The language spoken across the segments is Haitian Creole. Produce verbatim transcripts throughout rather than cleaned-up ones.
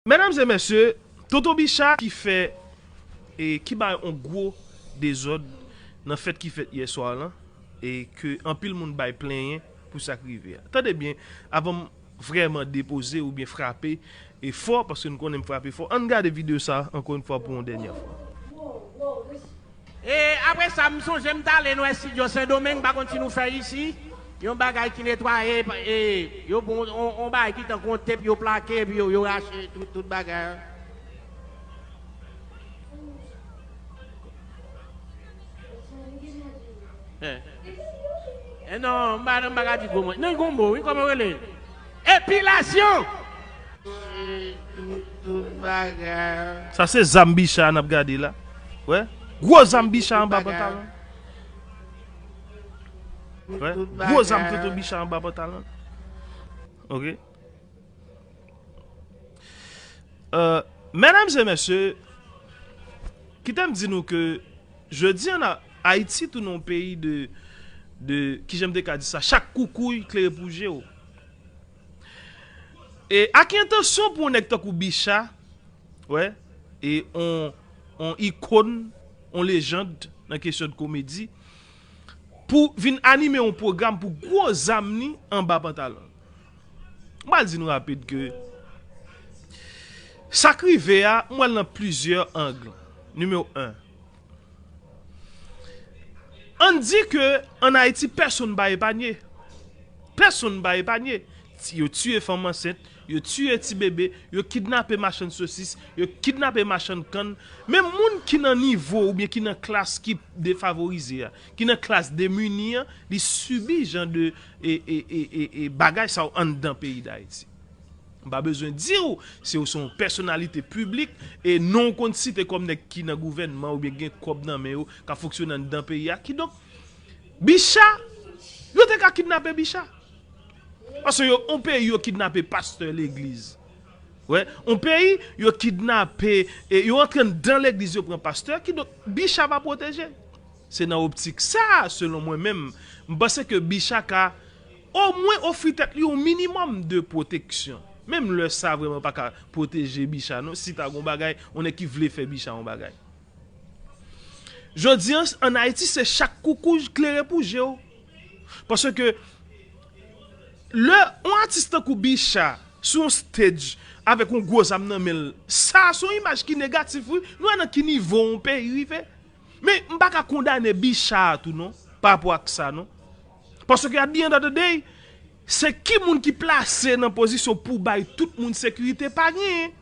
Medam e mesye, Tonton Bicha ki fè e ki bay yon gwo dezòd nan fèt ki fèt yè swa lan e ke anpil moun bay plenyen pou sa k rive a. Tande byen, avan m vrèman depoze oubyen frape e fò, paske n konnen m frape fò, ann gade videyo sa ankò yon fwa pou yon dènyè fwa. E apre sa, m sonje m t ale nan estidyo Sendomeng, m pa konn si nou fè isi, yon bagay ki netwaye, e yo bon, on, on bagay ki tankou yon tep, yo plake, epi yo, yo rache tout, tout bagay. E, e non, m pa, m pa ka di gwo mo. Non, gwo mo, wi, kòman yo rele? Epilasyon! Sa se zam Bicha n ap gade la. Wè. Gwo zam Bicha anba pantalon. Wè. Gwo zam Tonton Bicha anba pantalon. Ok. Euh, medam e mesye, kite m di nou ke jodi an Ayiti tounen yon peyi de, de, kijan m te ka di sa, chak koukouy klere pou je w. E ak entansyon pou yon nèg tankou Bicha, wè, e on, on ikòn, on lejand nan kesyon de komedi, pou vin anime yon pwogram pou gwo zam ni anba pantalon. M pral di nou rapid ke sa k rive a, m wè l nan plizyè ang. Nimewo en. Ann di ke ann Ayiti, pèsonn pa epanye. Pèsonn pa epanye. Ti, yo tiye fanm ansent, yo tiye ti bebe, yo kidnape machann sosis, yo kidnape machann kann. Menm moun ki nan nivo oubyen ki nan klas ki defavorize a, ki nan klas demini an, li sibi jan de e, e, e, e, e bagay sa yo anndan peyi Dayiti. M pa bezwen di w, si w se yon pèsonalite piblik, e non w konn site kòm nèg ki nan gouvènman oubyen gen kòb nan men yo, k ap fonksyone anndan peyi a. Kidonk, Bicha, yo te ka kidnape Bicha. Paske yo, on peyi yo kidnape pastè legliz. Wè, on peyi yo kidnape, e yo antre anndan legliz, yo pran pastè, kidonk, Bicha pa pwoteje. Se nan optik sa, selon mwen menm, m panse ke Bicha ka omwen ofri tèt li yon minimòm de pwoteksyon. Menm lè sa vrèman pa ka pwoteje Bicha, non, si ta gon bagay, on nèg ki vle fè Bicha yon bagay. Jodi an, ann Ayiti, se chak koukouy klere pou je w. Paske lè yon atis tankou Bicha sou yon stage avèk yon gwo zam nan men l, sa se yon imaj ki negatif, wi. Nou wè nan ki nivo yon peyi rive. Men m pa ka kondane Bicha a tou non, pa rapò ak sa non. Paske at the end of the day, se ki moun ki plase nan pozisyon pou bay tout moun sekirite? Pa genyen.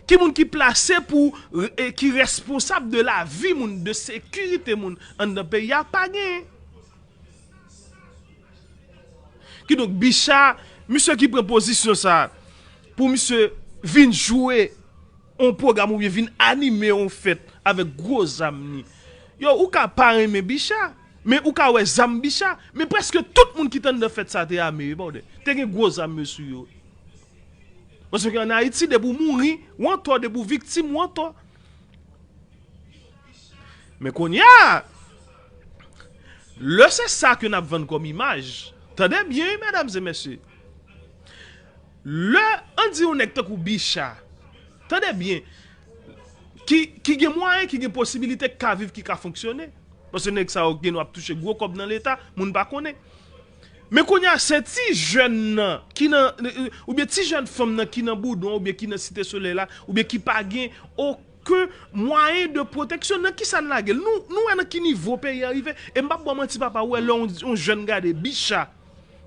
Ki moun ki plase pou, e, ki responsab de lavi moun, de sekirite moun anndan peyi a? Pa genyen. Kidonk, Bicha, misye ki pran pozisyon sa, pou misye vin jwe yon pwogram oubyen vin anime yon fèt avèk gwo zam ni. Yo, ou ka pa renmen Bicha, men ou ka wè zam Bicha, men prèske tout moun ki t anndan fèt sa te ame, wi, pa vre? Te gen gwo zam yo sou yo. Paske ann Ayiti, depi w mouri, w antò, depi w viktim, w antò. Men kounye a, lè se sa ke n ap vann kòm imaj, tande byen, wi, medam e mesye. Lè, ann di yon nèg tankou Bicha, tande byen, ki, ki gen mwayen, ki gen posibilite, ki ka viv, ki ka fonksyone. Paske nèg sa yo gen dwa ap touche gwo kòb nan Leta, moun pa konnen. Men kounye a, se ti jèn nan ki nan, oubyen ti jèn fanm nan ki nan Boudon, oubyen ki nan Site Solèy la, oubyen ki pa gen okenn mwayen de pwoteksyon, nan kisa n lage l? Nou, nou wè nan ki nivo peyi a rive. E m p ap ba w manti, papa, ou wè lè yon, yon jèn gade Bicha,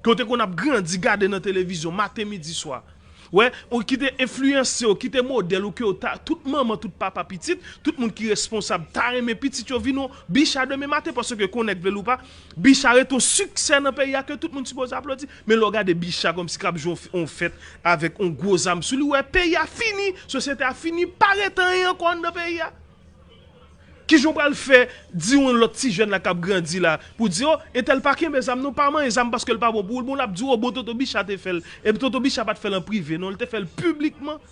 ke w te konn ap grandi gade nan televizyon maten, midi, swa. Wè, ou ki te enfliyanse w, ki te modèl ou, ke w ta, tout manman, tout papa pitit, tout moun ki responsab ta renmen pitit yo vin yon Bicha demen maten, paske ke w nèg vle l ou pa, Bicha rete yon siksè nan peyi a ke tout moun sipoze aplodi. Men lè w gade Bicha kòmsi k ap jwe yon f-, yon fèt avèk yon gwo zam sou li, ou wè peyi a fini, sosyete a fini, pa rete anyen ankò anndan peyi a. Kijan w pral fè di yon lòt ti jèn la k ap grandi la pou di, o, entèl pa kenbe zam non, pa manyen zam paske l pa bon pou ou? Bon, l ap di w, o, bon, Tonton Bicha te fè l. Epi Tonton Bicha pa t fè l an prive non, l te fè l piblikman.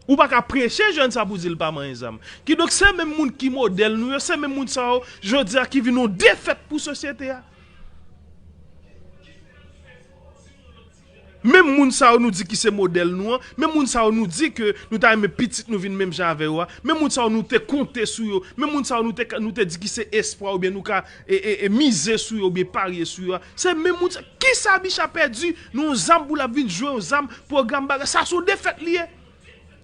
Ou pa ka preche jèn sa pou di l pa manyen zam. Kidonk, se menm moun ki modèl nou yo, se menm moun sa yo, jodi a, ki vin yon defèt pou sosyete a. Menm moun sa yo nou di ki se modèl nou an, menm moun sa yo nou di ke nou ta renmen pitit nou vin menm jan avè yo a, menm moun sa yo nou te konte sou yo, menm moun sa yo nou te, nou te di ki se espwa oubyen nou ka e, e, e mize sou yo oubyen parye sou yo a, se menm moun sa. Kisa Bicha pèdi? Nou yon zam pou l ap vin jwe yon zam, pwogram bagay. Sa se yon defèt li ye.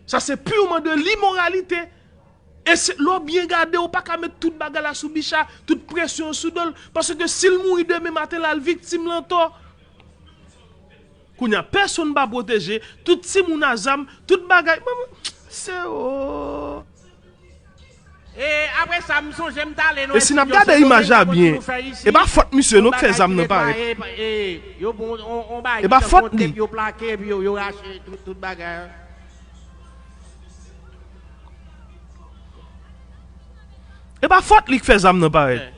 Sa se purement de l'immoralité. E se, lè w byen gade, ou pa ka met tout bagay la sou Bicha, tout presyon an sou do l. Paske si l mouri demen maten la, l viktim lan tò. Kounye a, pèsonn pa pwoteje, tout timoun a zam, tout bagay. Mwen, mwen, se o. E apre sa, m sonje m t ale nan E si n ap estidyo gade Sen imaj la Domeng, byen, pou fè isi, e pa fòt misye non ki fè zam nan parèt. E pa fòt li. Yo pran on, on bagay ki tankou on tep, yo plake, epi yo, yo rache tout, tout bagay. E pa fòt li k fè zam nan parèt.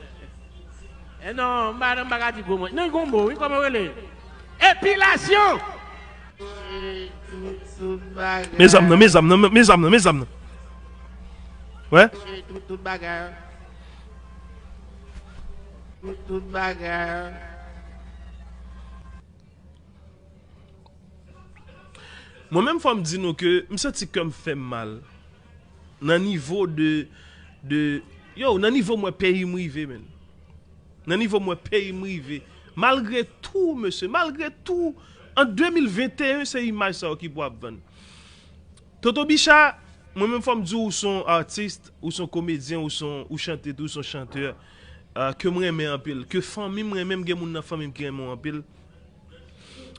E non, m pa, m pa ka di gwo mo. Non, gwo mo, wi, kòman yo rele? Epilasyon! Men zam nan, men zam nan, men zam nan, men zam nan. Wè? Tout, tout bagay. Tout, tout bagay. Mwen menm fò m di nou ke m santi kè m fè m mal. Nan nivo de, de, yo, nan nivo m wè peyi m rive, menn. Nan nivo m wè peyi m rive. Malgre tou, mesye, malgre tou, an de mil venteyen, se imaj sa yo ki pou ap vann. Toto Bicha, mwen menm fò m di w, ou se yon atis, ou se yon komedyen, ou se yon, ou chante tou, ou se yon chantè, ah, ke m renmen anpil, ke fanmi m renmen, m gen moun nan fanmi m ki renmen w anpil.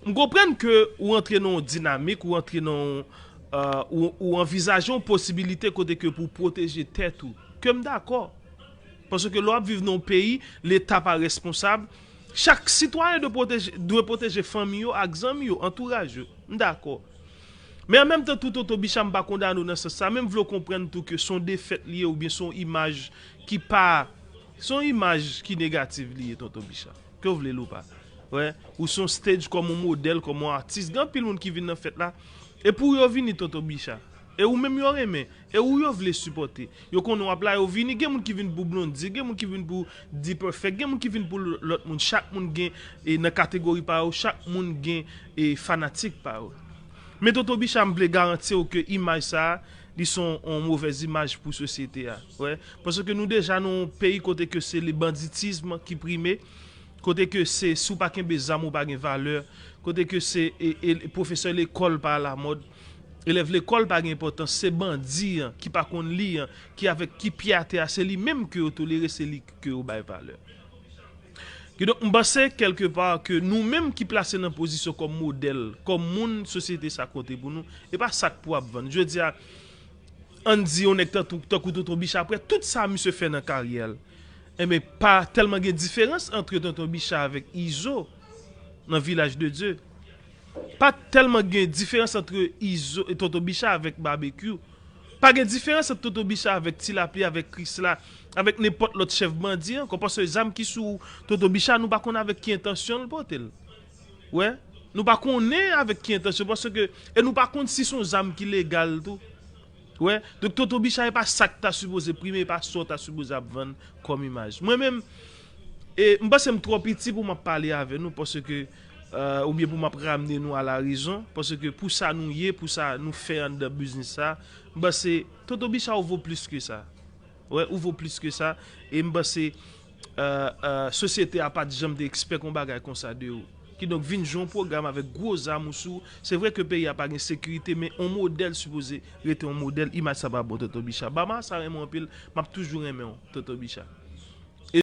M konprann ke ou antre nan yon dinamik, ou antre nan yon, ah, ou, ou anvizaje yon posibilite kote ke pou w pwoteje tèt ou. Ke m dakò. Paske lè w ap viv nan yon peyi, Leta pa responsab. Chak sitwayen dwe pwoteje, dwe pwoteje fanmi yo ak zanmi yo, antouraj yo. M dakò. Men an menm tan tou, Toto Bicha, m pa kondane w nan sans sa, men m vle w konprann tou ke se yon defèt li ye oubyen se yon imaj ki pa, se yon imaj ki negatif li ye, Toto Bicha. Ke w vle l ou pa. Wè, ou se yon stage kòm yon modèl, kòm yon atis. Gen anpil moun ki vin nan fèt la. E pou yo vini, Toto Bicha. E ou menm yo renmen. E ou yo vle sipòte. Yo konnen w ap la, yo vini. Gen moun ki vin pou Blondy, gen moun ki vin pou D-Perfect, gen moun ki vin pou l-, lòt moun. Chak moun gen, e nan kategori pa yo, chak moun gen, e fanatik pa yo. Men Toto Bicha, m vle garanti w ke imaj sa a, li se yon, yon movèz imaj pou sosyete a. Wè. Paske nou deja nan yon peyi kote ke se le banditisme ki prime, kote ke se, si w pa kenbe zam, ou pa gen valè, kote ke se, e, e, pwofesè lekòl pa alamòd, elèv lekòl pa gen enpòtans, se bandi an ki pa konn li an, ki avèk, ki pye atè a, se li menm ke yo tolere, se li ke yo bay valè. Kidonk, m panse kèlkepa ke nou menm ki plase nan pozisyon kòm modèl, kòm moun sosyete sa konte pou nou, e pa sa k pou ap vann. Jodi a, ann di yon nèg tankou, tankou Toto Bicha, apre tout sa misye fè nan karyè l, enben, pa tèlman gen diferans ant Toto Bicha avèk Izo nan Vilaj de Dye. Pa tèlman gen diferans ant Izo, Toto Bicha avèk Babekyou. Pa gen diferans ant Toto Bicha avèk Ti Lapli, avèk Krisla, avèk nenpòt lòt chèf bandi ankò, paske zam ki sou Toto Bicha, nou pa konn avèk ki entansyon l pote l. Wè, nou pa konnen avèk ki entansyon, paske, e nou pa konn si se yon zam ki legal tou. Wè, donk Toto Bicha e pa sa k ta sipoze prime, e pa sa w ta sipoze ap vann kòm imaj. Mwen menm, e, m panse m twò piti pou m ap pale avè nou, paske, e, oubyen pou m ap ramne nou a la rezon, paske pou sa nou ye, pou sa nou fè anndan biznis sa, m panse Toto Bicha ou vo plis ke sa. Wè, ou vo plis ke sa, e m panse, e, e, sosyete a pa t janm te ekspèk yon bagay konsa de ou. Kidonk, vin jwe yon pwogram avèk gwo zam ou sou ou. Se vre ke peyi a pa gen sekirite, men yon modèl sipoze rete yon modèl. Imaj sa pa bon, Toto Bicha. Bama sa renmen w anpil, m ap toujou renmen w, Toto Bicha.